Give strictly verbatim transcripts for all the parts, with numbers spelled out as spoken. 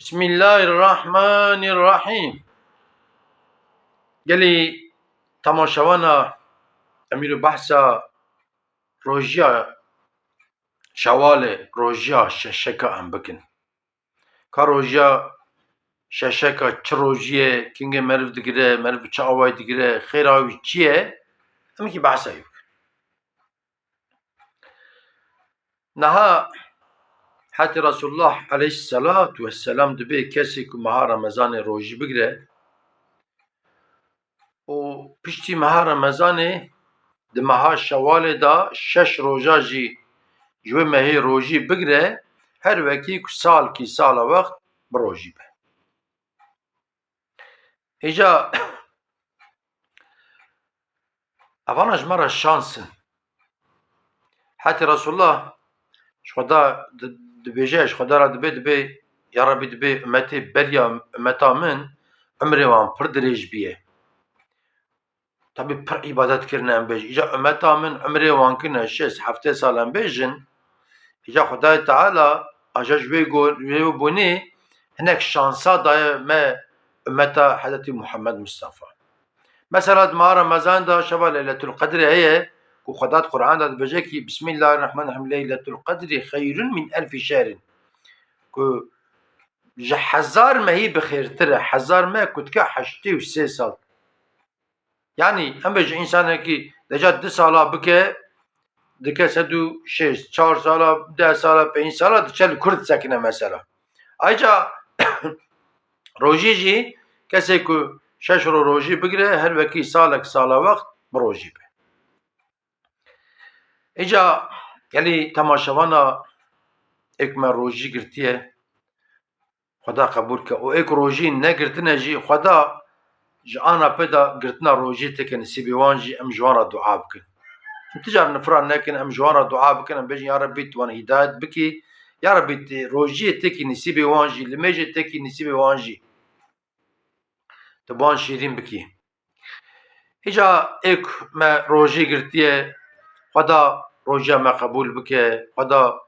Bismillahirrahmanirrahim. Gelî temaşevana em îro behsa rojiya Şewalê, rojiya şeşeka em bikin. Ka rojiya şeşeka çi rojî ye, kingê meriv digire, meriv bi çi awayî digire, xêra wî çi ye? Em kî behsa wî bikin. Niha hetê Resulullah aleyhisselatu vesselam dibê kesê ku meha Remezanê rojî bigire û piştî meha Remezanê di meha Şewalê de şeş roja jî ji wê mehê rojî bigire, her wekî ku salkî sala wext bi rojî be. Îca evana ji me re şans in. Hetê Resulullah ji Xweda di-, dibêje, ji Xweda re dibê, dibê, ya Rebî, dibê ummetê beriya ummeta min umrê wan pir dirêj biye. Tabî pir îbadet kirine em bêjin. Îca ummeta min umrê wan kirine şêst heftê sal em bêjin. Îca Xwedayê Teala aja ji wê go-, wê bonê hinek şansa daye me ummeta Hezretî Muhammed Mustafa. Mesela di meha Remezan de şeva Leyletul Qedrê heye ku Xweda di Qur'an de dibêje ki Bismillahirrahmanirrahim, Leyletul Qedri xeyrun min elfî şehrin. Ku ji hezar mehî bi xêrtir e. Hezar meh ku dike heştê û sê sal. Yanî, em bêjin, însanekî deca du sala bike, dike sed û şêst, çar sala, deh sala, pênc sala, diçe li kur disekine mesela. Ayrıca rojî jî, kesê ku şeş ro rojî bigire, her wekî salek sala wext bi rojî be. Îca gelî temaşevana êk me rojî girtiye, Xweda qebûl ke. Û êk rojî negirtine jî, Xweda ji ana pê de girtina rojî têke nisîbê wan jî, em ji wan re dua bikin. Em ti car nifra nekin, em ji wan re dua bikin, em bêjin, ya Rebî, tu wan hîdayet bikî, ya Rebî, tu rojiyê têkî nisîbê wan jî, limêjê têkî nisîbê wan jî. Tu bi wan şîrîn bikî. Îca êk me rojî girtiye, Xweda rojiya me qebûl bike, Xweda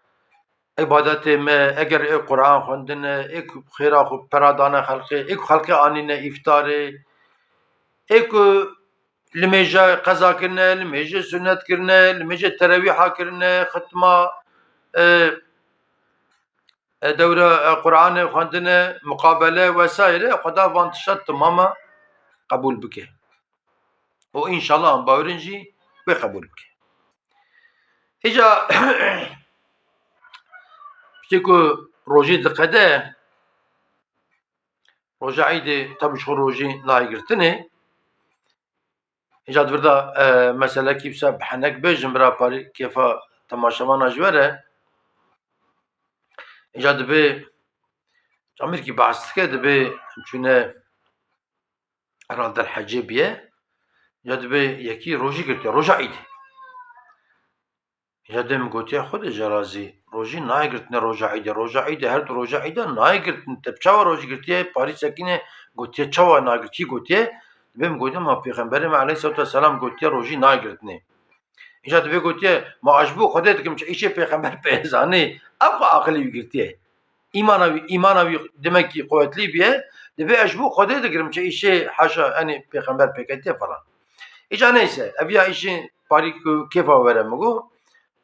îbadetê me, eger ê Quran xwendin e, ê ku xêra xwe pera dane xelqê, ê ku xelqê anîne îftarê, ê ku limêja qeza kirine, limêjê sunnet kirine, limêjê terewîha kirine, xitma, e, e, dewra, e, Qur'anê xwendine, muqabele vesaire, Xweda van tişta timama qebûl bike. Û înşallah em bawerin jî wê qebûl bike. Îca piştî ku rojî diqede, roja Îdê tabi ji xwe rojî nayê girtinê. Îca di vir de, e, meselekî wisa bi henek bêjim, bira parî kêfa temaşevana ji were. Îca dibê, camêrkî behs dike, dibê em çûne herhalde li hecê biye. Îca dibê yekî rojî girtiye, roja Îdê. Îca dê min gotiye, Xwedê ji razî, rojî nayê girtinê roja Îdê. Roja Îdê, her du roja Îdê nayê girtin. Te bi çawa rojî girtiye? Parî sekîne gotiye, çawa nagirtî gotiye. Dibê min gotiye, ma Pêxemberê me aleyhisselatu vesselam gotiye, rojî nayê girtinê. Îca dibê gotiye, ma ez ji bo Xwedê dikim, çi îşê Pêxember pê zanê. Ev xwe aqilî wî girtiye. Îmana wî, îmana wî demekî quwetlî bûye. Dibê ez ji bo Xwedê digirim, çi îşê haşa, enê Pêxember pêketiye falan. Îca neyse, ev ya îşê parî ku kêfa were min got,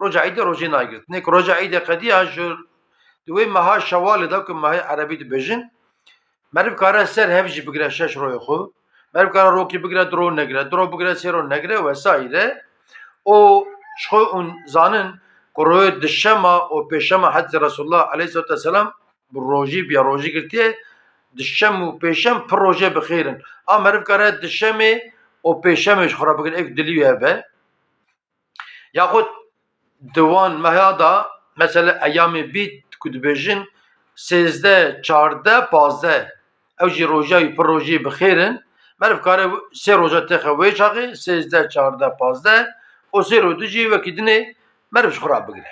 roja Îdê rojê nayê girtinê. Ku roja Îdê qediya ji di wê meha Şewalê de ku mehê Erebî dibêjin, meriv kare ser hev jî bigire şeş royê xwe. Meriv kare rokî bigire, du ro negire, du ro bigire, sê ro negire vesaire. Û ji xwe hûn zanin ku royê dişema û pêşema Hezretî Resulullah aleyhisselatu vesselam bi rojî, biya rojî girtiye, dişem û pêşem pir rojê bi xêr in. A meriv kare dişemê û pêşemê ji xwe re bigire, êk dilî wê be. Yaxud di wan meha de, mesela eyamê bîd ku dibêjin sêzdeh, çardeh, pazdeh, ew jî roja wî pir rojê bi xêr in. Meriv kare sê roja têxe wê çaxê, sêzdeh, çardeh, pazdeh û sê roj di jî wekî dinê meriv ji xwe re bigire.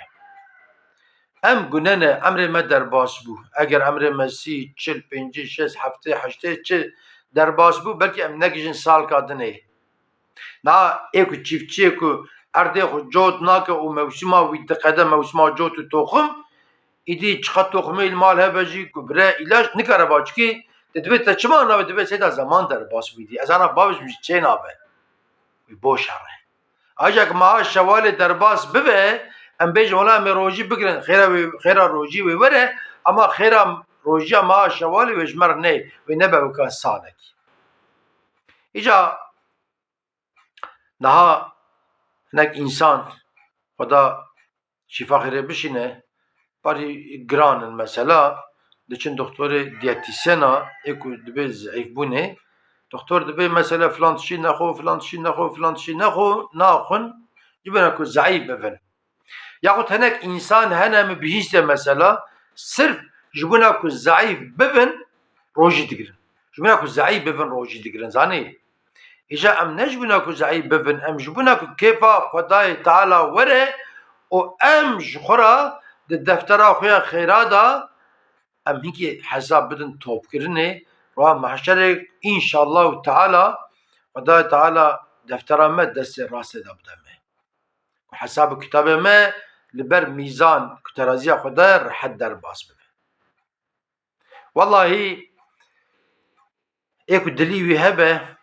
Em gune ne, emrê me derbas bû. Eger emrê me sî, çil, pêncî, şêst, heftê, heştê çi derbas bû, belkî em negihîjin salka dinê. Na ê ku çîftçiyê ku erdê xwe cot nake û mewsima wî diqede, mewsima cot û toxim, Îdî çiqas toxumê li mal hebe jî ku bire îlaç nikare ba çikî, te dibê te çima nabe, dibê seyda zeman derbas bû îdî. Ez ana bavêjim jî çê nabe. Wî boş here. Ancak meha şewalê derbas bibe, em bêjin wela em ê rojî bigirin, xêra wê, xêra rojî wê were, ama xêra rojiya meha şewalê wê ji me re neyê, wê nebe weka salekî. Îca niha hinek însan, Xweda şîfa xêrê bişîne, parî giran in mesela, diçin doktorê diyetisyena, ê ku dibê zeîf bûnê, doktor dibê mesela filan tiştî nexwe, filan tiştî nexwe, filan tiştî nexwe, naxwin, ji bona ku zeîf bibin. Yaxud hinek însan hene min bihîste mesela, sirf ji bona ku zeîf bibin, rojî digirin. Ji bona ku zeîf bibin, rojî digirin, zanî? Îja em ne ji bona ku zeîf bibin, em ji bona ku kêfa Xwedayê Teala were û em ji xwe re di deftera xwe ya xêra de em hinkî hesab bidin topkirinê, roja mehşerê, înşallahu teala, Xwedayê Teala deftera me destê rastê de bide me. Ku hesab û kitabê me li ber mîzan, ku teraziya Xwedayê rehet derbas bibe. Wellahî, ê ku dilî wî hebe,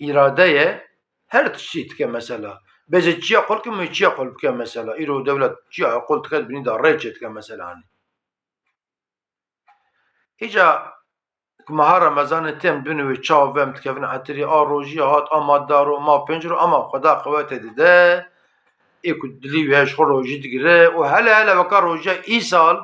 îrade ye, her tiştî dike mesela. Bêje çiya qul kim, çiya qul bike mesela. Îro dewlet çiya qul dike, binî de rê çê dike mesela, hani. Îca ku meha Remezanê têm dibin wê çav ve em dikevin etirî, a rojî hat, a ma dar û ma pênc ro, ama Xweda qewetê dide, ê ku dilî wî heye ji xwe rojî digire û hele hele weka rojiya îsal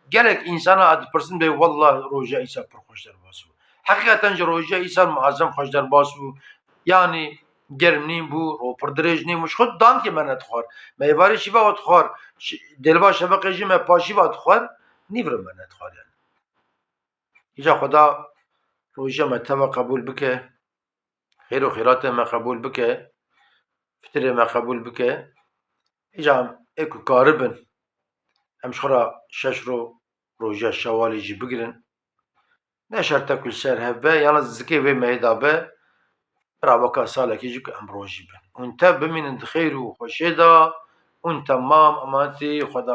gelek însana ez dipirsim, dê, "Wallah rojiya îsal pir xweş derbas bû. Heqîqeten jî rojiya îsal muazzem xweş derbas bû." Yanî germ nîn bû, ro pir dirêj nîn bû. Ji xwe dankê me nedixwar. Me êvarê şîva xwe dixwar. Şi-, dêlva şeveqê jî me paşîva dixwar. Nîvro me nedixwar yani. Îca Xweda rojiya me teva qebûl bike. Xêr û xêratê me qebûl bike. Fitirê me qebûl bike. Îca em ê ku karibin, em ji xwe re şeş ro rojiya şewalê jî bigirin. Ne şert e ku li ser hev be, yalnız zikê vê mehê de be, bira weka salekê jî ku em rojî bin. Hûn tev bimînin di xêr û xweşê de, hûn temam emanetî Xweda